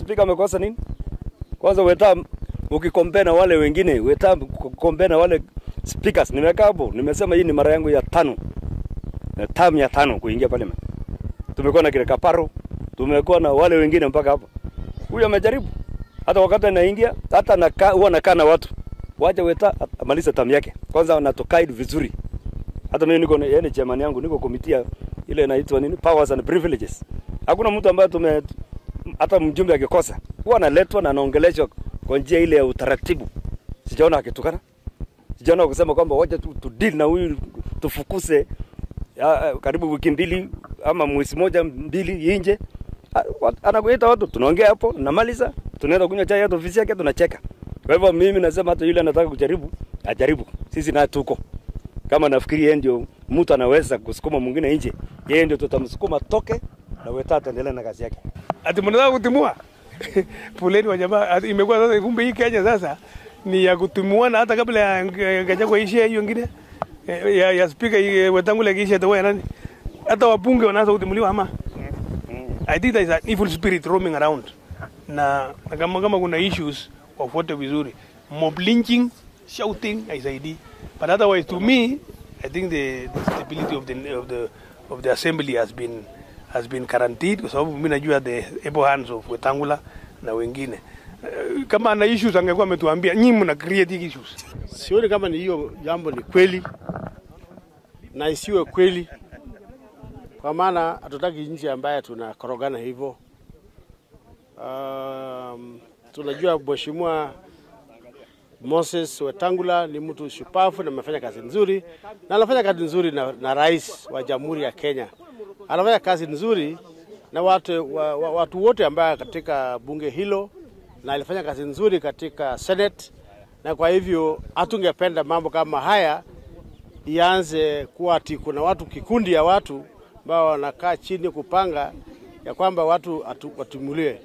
Speaker amekosa nini? Kwanza Weta ukicompare na wale wengine, Weta compare na wale speakers. Nimekaa hapo, nimesema hii ni mara yangu ya tano. Na term ya tano kuingia parliament. Tumekuwa na kile Kaparo, tumekuwa na wale wengine mpaka hapo. Huyu amejaribu. Hata wakati anaingia, hata nakaa huwa nakaa na watu. Wacha Weta amalize term yake. Kwanza anatuguide vizuri. Hata mimi niko, yeye ni chairman yangu, niko committee ile inaitwa nini, powers and privileges. Hakuna mtu ambaye tume, hata mjumbe akikosa huwa analetwa na anaongeleshwa kwa njia ile ya utaratibu. Sijaona akitukana, sijaona kusema kwamba wacha tu deal na huyu tufukuse ya, karibu wiki mbili ama mwezi moja mbili nje. Anakuita watu, tunaongea hapo, namaliza, tunaenda kunywa chai hata ofisi yake, tunacheka. Kwa hivyo mimi nasema hata yule anataka kujaribu, ajaribu. Sisi na tuko. Kama nafikiri yeye ndio mtu anaweza kusukuma mwingine nje, yeye ndio tutamsukuma toke na Weta ataendelea na kazi yake. Ati mnataka kutimua? Poleni wa jamaa, imekuwa sasa kumbe hii Kenya sasa ni ya kutimuana hata kabla ya Gachagua ishe, hiyo ingine ya speaker Wetangula kisha itakuwa nani? Hata wabunge wanaanza kutimuliwa ama? I think there is an evil spirit roaming around. Na kama kuna issues wafuate vizuri. Mob lynching, shouting haisaidii. But otherwise, to me, I think the stability of the assembly has been guaranteed kwa sababu mimi najua the able hands of Wetangula na wengine. Kama ana issues angekuwa ametuambia, nyinyi mna create issues. Sioni kama ni hiyo jambo ni kweli na isiwe kweli, kwa maana hatutaki nchi ambaye tunakorogana hivyo. Tunajua Mheshimiwa Moses Wetangula ni mtu shupavu na amefanya kazi nzuri na anafanya kazi nzuri na rais wa Jamhuri ya Kenya. Anafanya kazi nzuri na watu wote ambao katika bunge hilo, na alifanya kazi nzuri katika Senate, na kwa hivyo hatungependa mambo kama haya ianze kuwa ati kuna watu, kikundi ya watu ambao wanakaa chini kupanga ya kwamba watu watimuliwe.